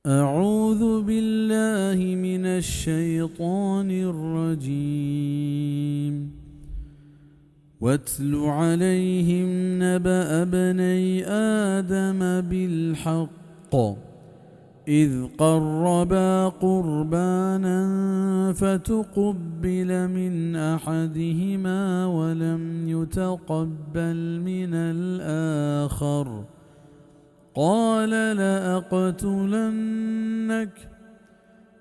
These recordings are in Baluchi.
أعوذ بالله من الشيطان الرجيم. واتل عليهم نبأ ابني آدم بالحق إذ قربا قربانا فتقبل من أحدهما ولم يتقبل من الآخر قال لأقتلنك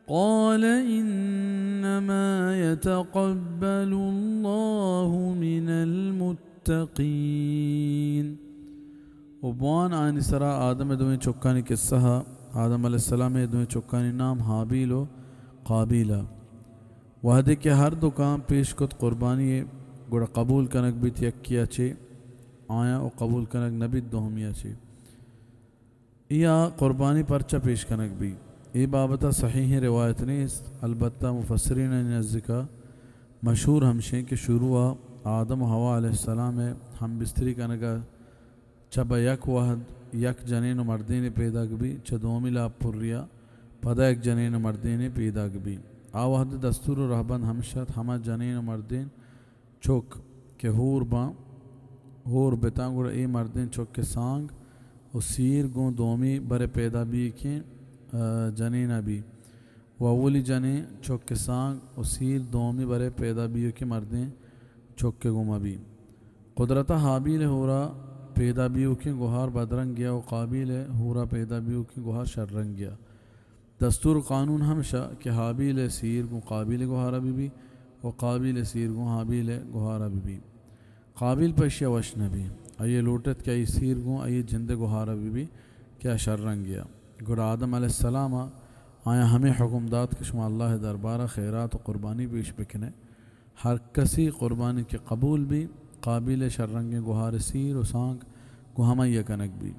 قال إنما يتقبل الله من المتقين. و بوان آنی سرا آدم ءِ دوئیں چکانی قصہ ءَ، آدم علیہ السلام ءِ دوئیں چکانی نام ہابیل و قابیل ءَ۔ وہدے کہ ہر دکاں پیش کت قربانی ءَ، گڑا قبول کنگ بیت یکے ءَ چے آیاں و قبول کنگ نہ بیت دومی ءَ چے۔ اے آ قربانی پرچہ پیش کنگ بی؟ اے بابت ءَ صحیحیں روایت نیست، البتہ مفسرینانی نزیک ءَ مشہور ہمشیں کہ شروع ءَ آدم و حوا علیہ السلام ءِ ہم بستری کنگ ءَ چہ بہ یک وہد یک جنین و مردینے پیداک بی، چہ دومی لاپ پری ءَ پدا یک جنین و مردینے پیداک بی۔ آ وہد ءِ دستور و رہبند ہمش ات، ہما جنین و مردین چک کہ ہور باں، ہور بتاں، گڑا اے مردین چک ءِ سانگ و سیر گوں دومی برے پیدا بیئیکیں، آ، جنین ءَ بی و اولی جنین چک ءِ سانگ و سیر دومی برے پیدا بیئیکیں مردین چک ءَ گوں مہ بی۔ قدرت ءَ ہابیل ءِ ہورا پیدا بیئوکیں گوہار بدرنگیا و قابیل ءِ ہورا پیدا بیئوکیں گوہار شررنگیا۔ دستور و قانون ہمشا کہ ہابیل ءِ سیر گوں قابیل ءِ گوہارا بہ بی و قابیل ءِ سیر گوں ہابیل ءِ گوہارا بہ بی۔ قابیل پہ اشیا وش نہ بی۔ آئی ءَ لوٹت کہ آئی سیر گوں آئی جند ءِ گوہارا بہ بی کہ آ شررنگیا۔ گڑا آدم علیہ السلام ءَ آیاں ہمے حکم دات کہ شما اللہ ءِ دربارا خیرات و قربانی پیش بکنے۔ ہر کسی قربانی کہ قبول بی، قابیل ءِ شررنگیں گوہار ءِ سیر و سانگ گوں ہمائی ءَ کنگ بی۔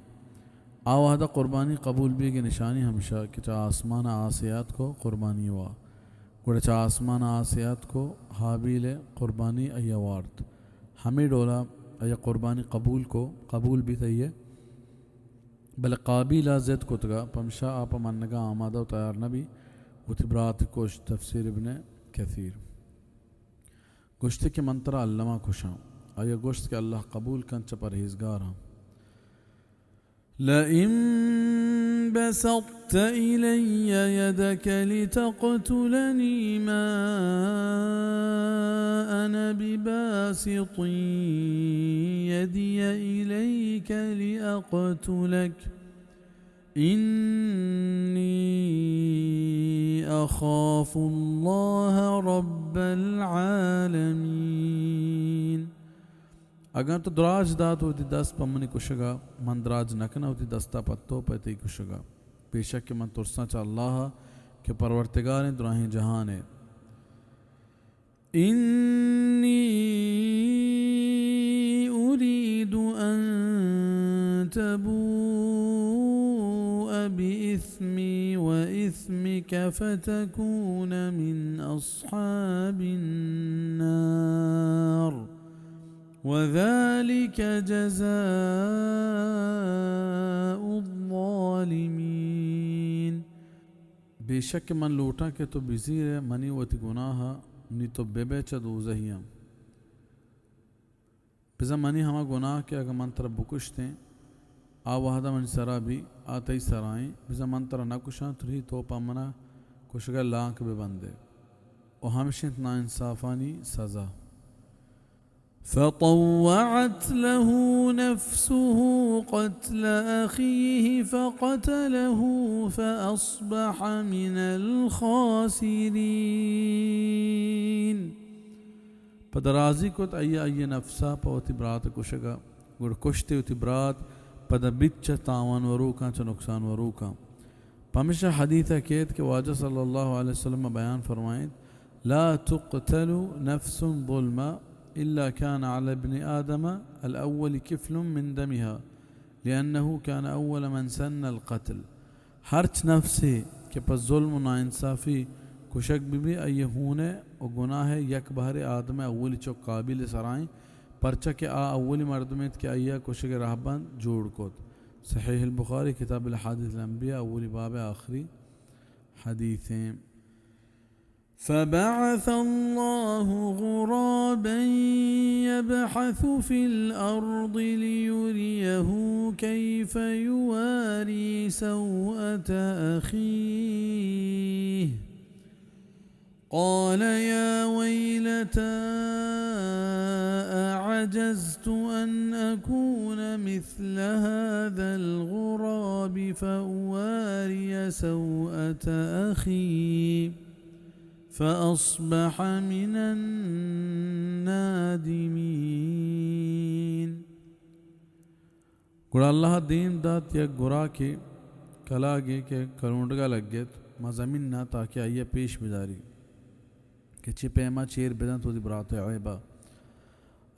آ وہدا قربانی قبول بیگ ءِ نشانی ہمشا کہ چہ آسمان ءَ آسے آتک و قربانی وا۔ گڑا چہ آسمان ءَ آسے آتک و ہابیل ءِ قربانی آئی ءَ وارت۔ ہمے ڈولا آئی ءَ قربانی قبول کو، قبول بیت آئی ءِ۔ بلے قابیل ءَ ضد کتگا، پمشا آ پہ منگا آمادہ و تیار نہ بی، وتی برات کشت۔ تفسیر ابن کثیر۔ گوشتے کہ من ترا الما کشاں۔ آئی ءَ گوشت کہ اللہ قبول کنت چہ پرہیزگاراں۔ لئن بسطت إلي يدك لتقتلني ما أنا بباسط يدي إليك لأقتلك إني أخاف الله رب العالمين۔ اگاں تو دراج دات وتی دست پہ منی کشگا، من دراج نہ کناں وتی دستا پہ تو پہ تئی کشگا۔ بے شک کہ من ترساں چہ اللہ ءَ کہ پرورتگاریں دراہیں جہان ءِ۔ إني أريد أن تبوء بإثمي وإثمك فتكون من أصحاب النار وذلك جزاء الظالمين۔ بے شک من لوٹاں کہ تو بزیرئے منی وتی گناہ ءَ، نی تو ببئے چہ دوزہیاں۔ بزاں منی ہما گناہ کہ اگاں من ترا بکشتیں، آ وہدا منی سرا بی، آ تئی سرا ایں۔ بزاں من ترا نہ کشاں، تری تو پہ منا کشگا لانک ببندئے۔ و ہمش انت ناانصافانی سزا۔ فطوعت له نفسه قتل أخيه فقتله فأصبح من الخاسرين۔ پدا راضی کت آئی ءَ آئی ءِ نفس ءَ پہ وتی برات ءِ کشگ ءَ، گڑا کشت ئے وتی برات، پدا بیت چہ تاوان وروکاں، چہ نقصان وروکاں۔ پمشا حدیث ءَ کیت کہ واجہ صلی اللہ علیہ وسلم ءَ بیان فرمائیت، لا تقتل نفس ظلما إلا كان على ابن آدم الأول كفل من دمها لأنه كان أول من سن القتل۔ ہرچ نفسے کہ پہ ظلم و ناانصافی کشگ بہ بی، آئی ءِ ہون ءِ و گناہ ءِ یک بہرے آدم ءِ اولی چک قابیل ءِ سرا ایں، پرچا کہ آ اولی مردم انت کہ آئی ءَ کشگ ءِ رہبند جوڑ کت۔ صحیح البخاری، کتاب الاحادیث الانبیاء، اولی باب، آخری حدیث ایں۔ فبعث الله غرابا يبحث في الأرض ليريه كيف يواري سوءة أخيه، قال يا ويلتى أعجزت أن أكون مثل هذا الغراب فأواري سوءة أخي فأصبح من النادمين۔ گڑا اللہ ءَ دیم دات یک گراکے، کلاگے کہ کلونڈگ ءَ لگت ماں زمین ءَ، تاکہ آئی ءَ پیش بداری کہ چے پیما چیر بدنت وتی برات ءِ عیب ءَ۔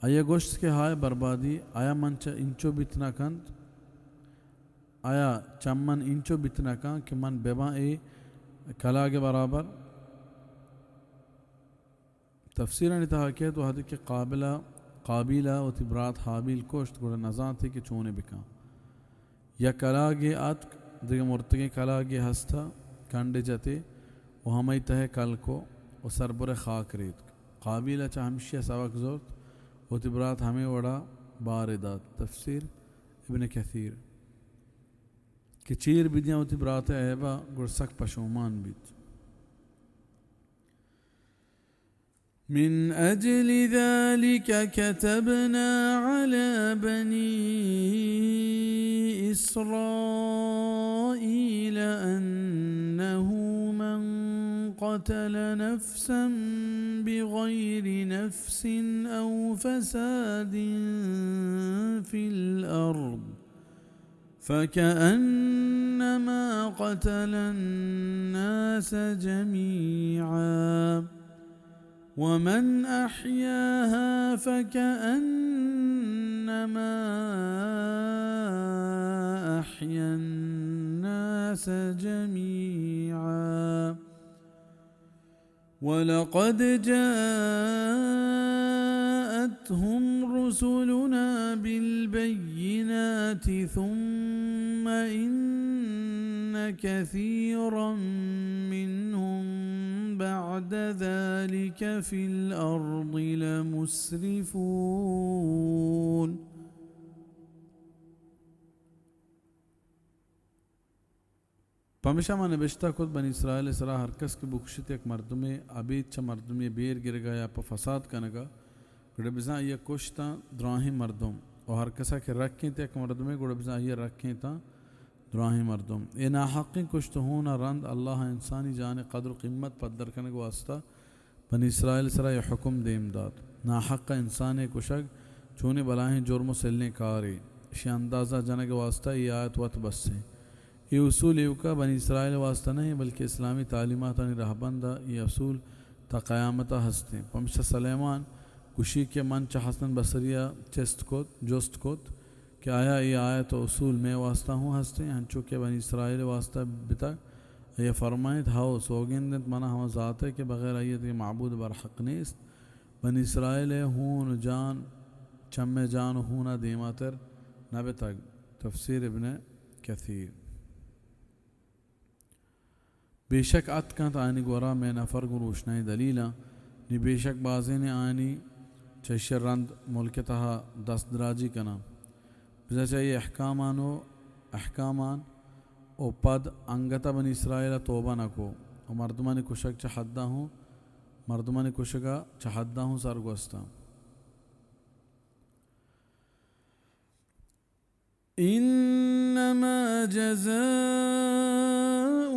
آئی ءَ گوشت کہ ہائے بربادی، آیا من چہ انچو بیت نہ کنت؟ آیا چہ من انچو بیت نہ کنت کہ من بباں اے کلاگ ءِ برابر؟ تفسیرانی تہا کئیت، وہدے کہ قابل ءَ، قابیل ءَ وتی برات ہابیل کشت، گڑا نزانت ئے کہ چونے بکن۔ یک کلاگے اتک، دگہ مرتگیں کلاگے ہست ءَ کنڈے جت ئے و ہمائی تہ ءَ کل کو و سربر ءَ خاک ریتک۔ قابیل ءَ چہ ہمشی ءَ سبق زرت، وتی برات ہمے وڑا بار ءَ دات۔ تفسیر ابن کثیر۔ کہ چیر بدیاں وتی برات ءِ عیب ءَ، گڑا سک پشومان بیت۔ من أجل ذلك كتبنا على بني إسرائيل أنه من قتل نفسا بغير نفس أو فساد في الأرض فكأنما قتل الناس جميعا ومن أحياها فكأنما أحيا الناس جميعا ولقد جاءتهم رسلنا بالبينات ثم إن كثيرا منهم بعد ذلك في الأرض لمسرفون۔ پمیشا ما نبشتہ کت بنی اسرائیل ءِ سرا ہر کس کہ بکشیت یک مردمے، ابید چہ مردمے بیر گرگا یا پہ فساد کنگا، گڑا بزاں آئی ءَ کشتاں دراہیں مردم، و ہر کسا کہ رکینت یک مردمے، گڑا بزاں آئی ءَ رکینتاں دراہیں مردم۔ اے ناحقیں کشت و ہون ءَ رند اللہ ءَ انسانی جان ءِ قدر و قیمت پدر کنگ ءِ واسطہ بنی اسرائیل ءِ سرا اے حکم دیم دات۔ ناحق ءَ انسانے کشگ چونیں بلاہیں جرم و سلیں کارے۔ اشی ءِ اندازہ جنگ ءِ واسطہ اے آیت وت بس ایں۔ اے اصول ایوکا بنی اسرائیل ءِ واسطہ نہ ایں، بلکہ اسلامی تعلیماتانی رہبند ءَ اے اصول تا قیامت ءَ ہست ایں۔ پمشا سلیمان گوشی کہ من چہ حسن بصری ءَ چست کت، جست کت کہ آیا اے آیت و اصول مئے واسطہ ہوں ہست ایں، ہنچو کہ بنی اسرائیل ءِ واسطہ بتگ؟ آئی ءَ فرمائیت، ہئو، سوگند انت منا ہما ذات ءَ کہ بغیر آئی ءَ دگہ معبود برحق نیست۔ بنی اسرائیل ءِ ہون و جان چہ مئے جان و ہون ءَ دیماتر نہ بتگ۔ تفسیر ابن کثیر۔ بے شک اتک انت آیانی گورا مئے نفر گوں روشنائیں دلیلاں، نی بے شک بازینے آیانی چہ ایشی ءَ رند ملک ءِ تہا دست دراجی کناں۔ بزاں چہ اے احکامان و احکامان و پد انگت ءَ بنی اسرائیل ءَ توبہ نہ کو و مردمانی کشگ چہ حد ءَ ہوں، مردمانی کشگ ءَ چہ حد ءَ ہوں سر گوستاں۔ إنما جزاء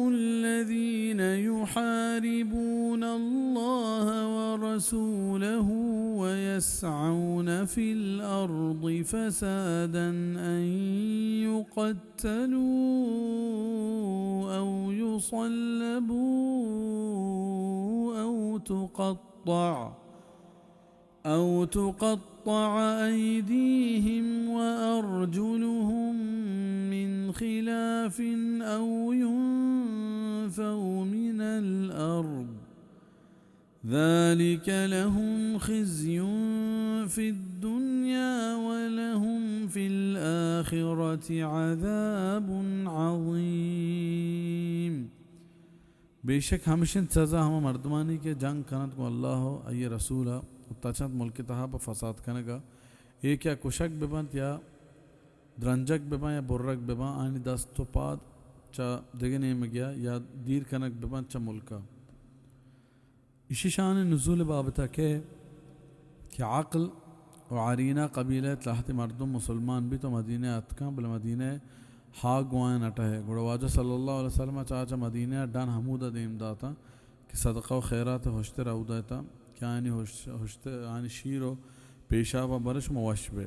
الذين يحاربون الله ورسوله ويسعون في الأرض فسادا أن يقتلوا أو يصلبوا أو تقطع أو تقطع أيديهم وأرجلهم من خلاف أو ينفوا من الأرض ذلك لهم خزي في الدنيا ولهم في الآخرة عذاب عظيم. بے شک ہمشنت سزا ہما مردمانی کہ جنگ کنت گوں اللہ و آئی رسول ء و تچنت ملک تہا پہ فساد کنگ ء، اے کہ کشگ بہ بنت یا درنجگ بہ بنت یا برگ بہ بنت، آنی دست و پاد چہ دگہ نیمگیا یا دیر کنگ بہ بنت چہ ملکا۔ ایشی شان نزول بابت کہ، کہ عقل و عرینہ قبیلہ ء لہتے مردم مسلمان بیت و مدینہ ء اتکاں، بلے مدینہ ء ہاگ گوائن اٹہ ء۔ گڑا واجہ صلی اللہ علیہ وسلم ء چہ، چہ مدینہ ء ڈن ہمود ء دیم داتاں کہ صدقہ و خیرات ء ہشتر اودا اتاں کہ آنی ہش-، ہشت-، آنی شیر و پیشاب ء برش مہ وش بے۔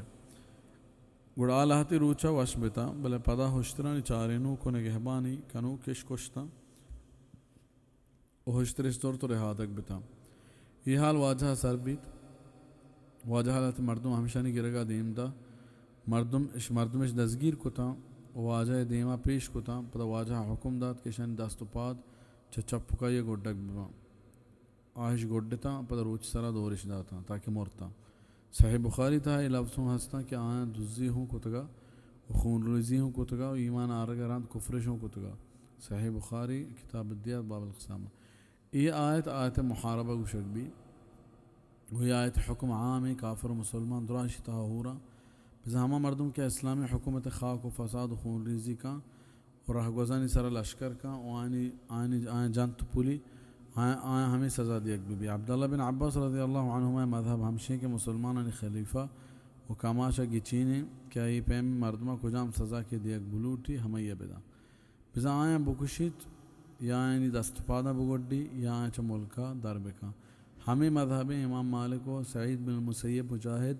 گڑا آ لہتے روچ ء وش بتاں، بلے پدا ہشترانی چارینوک و نگہبانی کنوک اش کشتاں۔ و ہشترش زرت و رہادگ بتاں۔ اے حال واجہ ء سر بیت۔ واجہ ء لہتے مردم ہمشانی گرگ ء دیم دا۔ مردم اش، مردمش دزگیر کتاں و واجہ ء دیما پیش کتاں۔ پدا واجہ ء حکم دات کہ اشانی دست و پاد چہ چپکائی ء گڈگ بباں۔ آہش گڈتاں، پدا روچ سرا دورش داتاں تاکہ مرتاں۔ صحیح بخاری تہا اے لفظ ہوں ہستاں کہ آیاں دزی ہوں کتگا و خون ریزی ہوں کتگا و ایمان آرگ ء رند کفرش ہوں کتگا۔ صحیح بخاری، کتاب الدیات، باب القصامہ۔ اے آیت، آیت محاربہ گوشگ بی و اے آیت حکم عام ایں، کافر و مسلمان دراہ اشی تہا ہوراں۔ بزاں ہما مردم کہ اسلامی حکومت خاک و فساد و خون ریزی کن و رہگوزانی سرا لشکر کن و آنی، آنی، آیاں جنت پولی، آیاں، آیاں ہمے سزا دیگ بہ بی۔ عبداللہ بن عباس رضی اللہ عنہما مذہب ہمشیں کہ مسلمانانی خلیفہ و کماشا گچینیں کہ آئی پیمی مردماں کجام سزا کہ دیگ بلوٹی، ہمائی ء بداں۔ بزاں آیاں بکشیت یا آیانی دست پاداں بگڈی یا آیاں چہ ملکا در بکن۔ ہمے مذہبیں امام مالک و سعید بن المسیب، مجاہد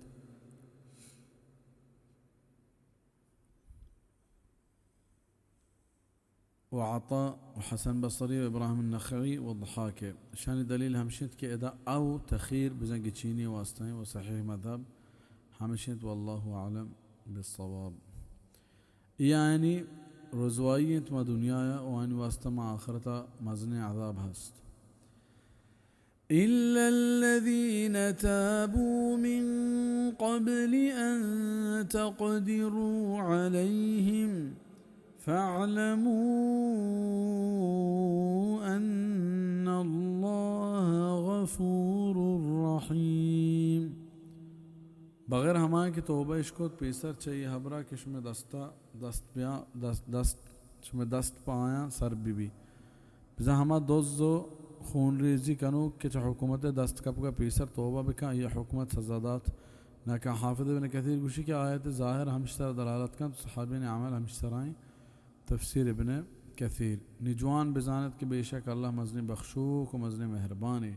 و عطا و حسن بصری و ابراہیم النخعی و ضحاک۔ اشانی دلیل ہمشنت کہ ادا او تخیر بزاں گچینی واسطہ ایں و صحیح مذہب ہمشنت، واللہ اعلم بالصواب۔ اے آیانی رزوائی انت ما دنیا ء و آنی واسطہ ما آخرت ء مزنیں عذاب ہست۔ إلا الذين تابوا من قبل أن تقدروا عليهم فاعلموا أن الله غفور رحيم۔ بغیر ہمائیں کہ توبہ اش کت پیسر چہ اے ہبرا کہ شمئے دستا دست بیا، دست، دست، شمئے دست پہ آیاں سر بہ بی۔ بزاں ہما دز و خون ریزی کنوک کہ چہ حکومت ء دست کپگ ء پیسر توبہ بکن، آئی ء حکومت سزا دات نہ کن۔ حافظ ابن کثیر گوشی کہ آیت ظاہر ہمش سر دلالت کنت، صحابین عمل ہمش سرائیں۔ تفسیر ابن کثیر۔ نی جوان بزانت کہ بے شک اللہ مزنیں بخشوک و مزنیں مہربانے۔